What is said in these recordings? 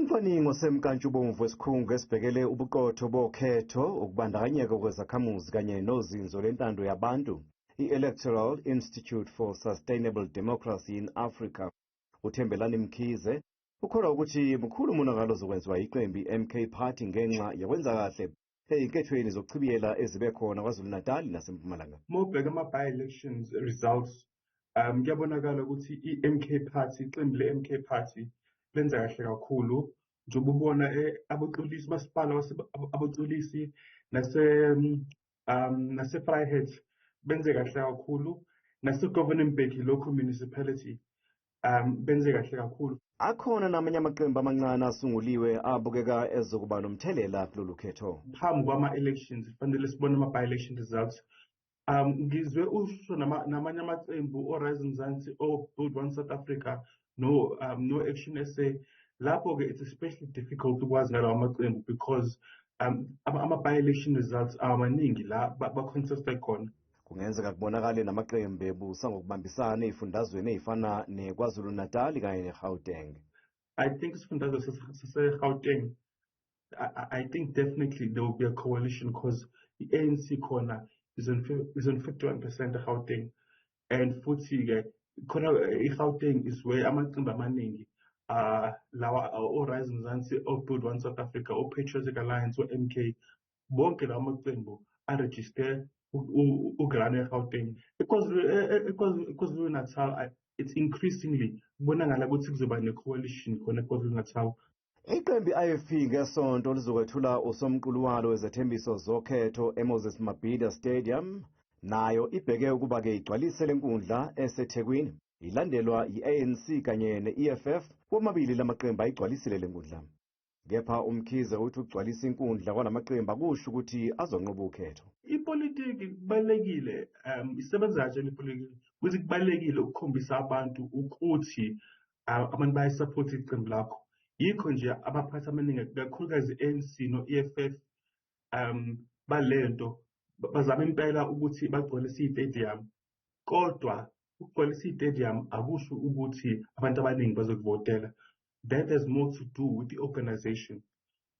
Umcwaningo osemnkantshubomvu wesikhungo esibhekele ubuqotho bokhetho, ukubandakanyeka kwezakhamuzi kanye nozinzo lwentando yabantu, i-Electoral Institute for Sustainable Democracy in Africa, uThembelani Mkhize, ukholwa ukuthi mkhulu umonakalo ozokwenziwa iqembu i-MK Party ngenxa yokwenza kahle ey'nkethweni zokuchibiyela ezibe khona KwaZulu-Natal naseMpumalanga. Uma ubheka ama-by-elections results, kuyabonakala ukuthi i-MK Party, iqembu le-MK Party lenza kahle kakhulu, njengoba ubona aboXolisi, masipala aboXolisi nase Vryheid benze kahle kakhulu, nase-Govan Mbeki local municipality benze kahle kakhulu. Akhona namanye amaqembu amancane asunguliwe abukeka ezokuba nomthelela kulolu khetho. Phambi kwama-elections kufanele sibone ama-by-election results. Ngizwe usho namanye amaqembu, o-Rise Mzansi, o-Build One South Africa, no Action SA. Lapho-ke it's especially difficult ukwazi ngalawo amaqembu because ama-by-election results awamaningi la ba-conteste khona. Kungenzeka kubonakale namaqembu ebusa ngokubambisana ey'fundazweni ey'fana neKwaZulu-Natal kanye neGauteng. I think isifundazwe sase-Gauteng, I think definitely there will be a coalition because the ANC khona is on 51% eGauteng, and futhi-ke khona i-Gauteng is where amaqembu amaningi lawa o-Rise Mzansi, o-Build One South Africa, o-Patriotic Alliance, o-MK, bonke lawa maqembu a-register uku-runa eGauteng. eKwaZulu Natal, it's increasingly kubonakala ukuthi kuzoba ne-coalition khona eKwaZulu Natal. Iqembu i-IFP ngesonto lizokwethula usomqulu walo wezethembiso zokhetho eMoses Mabhida Stadium. Nayo ibheke ukuba-ke igcwalise le nkundla eseThekwini, ilandelwa yi-ANC kanye ne-EFF. Womabili lamaqembu ayigcwalisile le nkundla. Kepha uMkhize uthi ukugcwalisa inkundla kwalamaqembu akusho ukuthi azonqoba ukhetho. Ipolitiki kubalulekile, isebenza kanjani ipolitiki, ukuthi kubalulekile ukukhombisa abantu ukuthi abantu bayasupport iqembu lakho. Yikho nje abaphathi amaningi, kakhulukazi i-ANC no-EFF, balento bazama impela ukuthi bagcwalise iy'stadium, kodwa ukugcwalisa iy'stadium akusho ukuthi abantu abaningi bazokuvotela. That has more to do with the organization,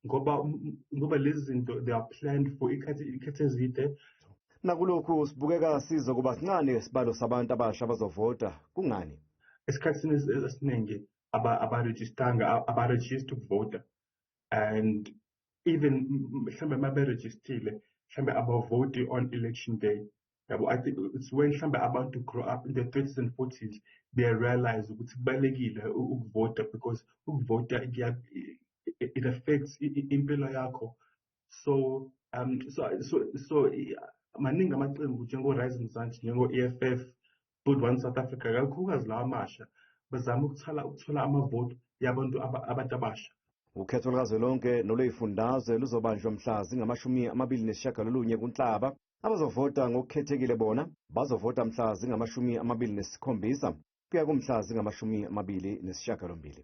ngoba lezi zinto, they are planned for ikhathi ezide. Nakulokhu sibukeka sizokuba sincane isibalo sabantu abasha abazovota. Kungani? Esikhathini esiningi abarejistanga, abarejista ukuvota, and even mhlambe uma berejistile, mhlambe abavoti on election day, yabo. I think it's when mhlambe abantu grow up in their 30s and 40s, they realize ukuthi kubalulekile ukuvota, because ukuvota it affects impilo yakho. So maningi amaqembu njengo-Rise Mzansi, njengo-EFF, Build One South Africa, kakhulukazi lawa amasha, bazama ukuthola amavoti yabantu, abantu abasha. Ukhetho lukazwelonke nolwey'fundazwe luzobanjwa mhla zingama-29 kuNhlaba. Abazovota ngokukhethekile bona bazovota mhla zingama-27 kuya kumhla zingama-28.